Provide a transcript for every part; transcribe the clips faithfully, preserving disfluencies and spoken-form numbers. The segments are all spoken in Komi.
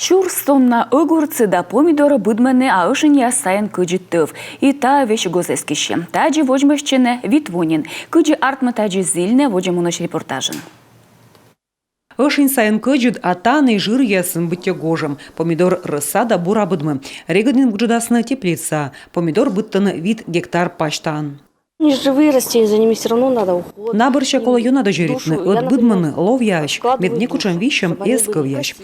Сюрс тонна огурцы да помидоръяс быдмӧны, а ӧшиньяс сайын кӧдзыд тӧв. И та весиг оз эскысь. Тадзи водзмӧстчӧны вит во нин. Кыдзи артмӧ тадзи зільны, водзӧ мунысь репортажын. Ӧшинь сайын кӧдзыд, а тані жыръясын быттьӧ гожӧм. Помидор рӧса да бура быдмӧ. Регыд нин гыжӧдасны теплицаӧ. Помидор быдтӧны вит гектар пасьтаын. Они живые растения, за ними всё равно надо уход. На бӧрся колӧ ёна дӧзьӧритны, ӧд быдмӧны, ловъяӧсь, мед некутшӧм висьӧм эз кӧвъясь.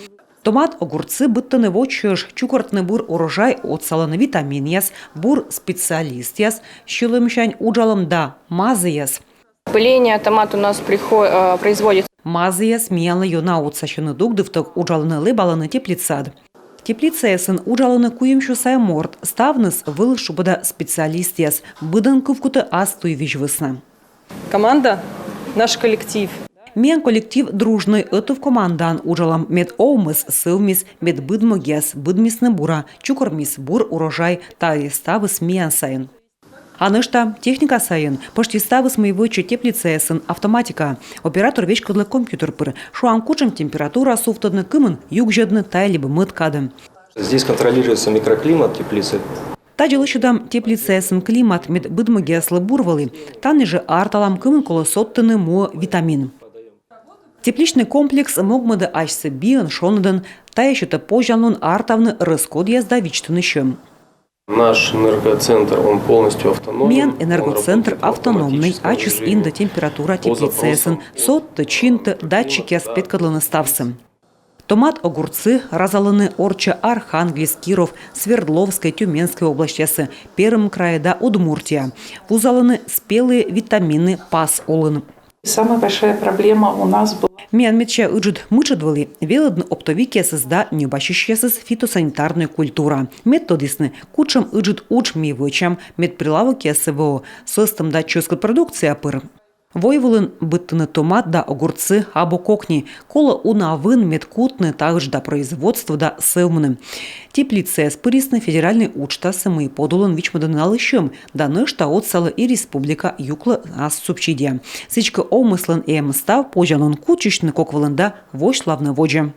Томат, огурцы быдтӧны водзсьӧ, чукӧртны бур урожай, отсалӧны витаминъяс, бур специалистъяс сьӧлӧмсянь уджалӧны да мазіяс. Пыление томат у нас прихо-, э, производится. Мазіяс миянлы ёна отсасьӧны дугдывтӧг, уджалӧны, лэбалӧны теплицаад. Теплицаясын уджалӧны куимсё сайӧ морт, ставныс вӧлі шупӧда специалистъяс, быдӧн кывкутӧ ас туйвизь вӧсна. Команда, наш коллектив. Миян коллектив дружнӧй, ӧтув командаӧн уджалам, мед овмӧс сӧвмис, мед быдмӧгъяс быдмисны бура, чукӧрмис бур урожай, тайӧ ставыс миян сайын. А нӧшта техника сайын. Пӧшти ставыс, мый вӧчӧ теплицаясын, автоматика. Оператор веськӧдлӧ компьютер пыр. Шуам, кутшӧм температура сувтӧдны, кымын югзьӧдны тайӧ либӧ мӧд кадӧ. Здесь контролируется микроклимат теплицы. Тадзи лӧсьӧдам теплицаясын климат, мед быдмӧгъяслы бур вӧлі. Тані жӧ арталам, кымын колӧ содтыны муӧ витамин. Тепличный комплекс могмӧдӧ асьсӧ биӧн, шоныдӧн, тайӧ сетӧ позянлун артавны рӧскодъяс да видзтыны сьӧм. Наш энергоцентр, он полностью автономен. Миян энергоцентр автономнӧй, ачыс индӧ температура теплицаясын, содтӧ, чинтӧ, датчикъяс петкӧдлӧны ставсӧ. Томат, огурцы разалӧны орчча Архангельск, Киров, Свердловскӧй, Тюменскӧй обласьтъясӧ, Перым крайӧ да Удмуртияӧ. Вузалӧны спелые витамины пас улын. Самая большая проблема у нас была. Миян медся ыджыд мытшӧд вӧлі велӧдны оптовикъясӧс да ньӧбасьысьясӧс фитосанитарнӧй культура. Мед тӧдісны, кутшӧм ыджыд удж ми вӧчам, мед прилавокъясӧ воӧ сӧстӧм да чӧскыд продукция пыр. Войвылын быдтӧны томат да огурцы абу кокни. Колӧ уна вын, мед кутны та ыджда производство да сӧвмыны. Теплицаяс пырисны федеральнӧй уджтасӧ, мый подулын вичмӧдӧны налы сьӧм, да нӧшта отсалӧ и республика юклӧ ас субсидия. Сідзкӧ, овмӧслӧн эм став позянлун кутчысьны кок вылын да восьлавны водзӧ.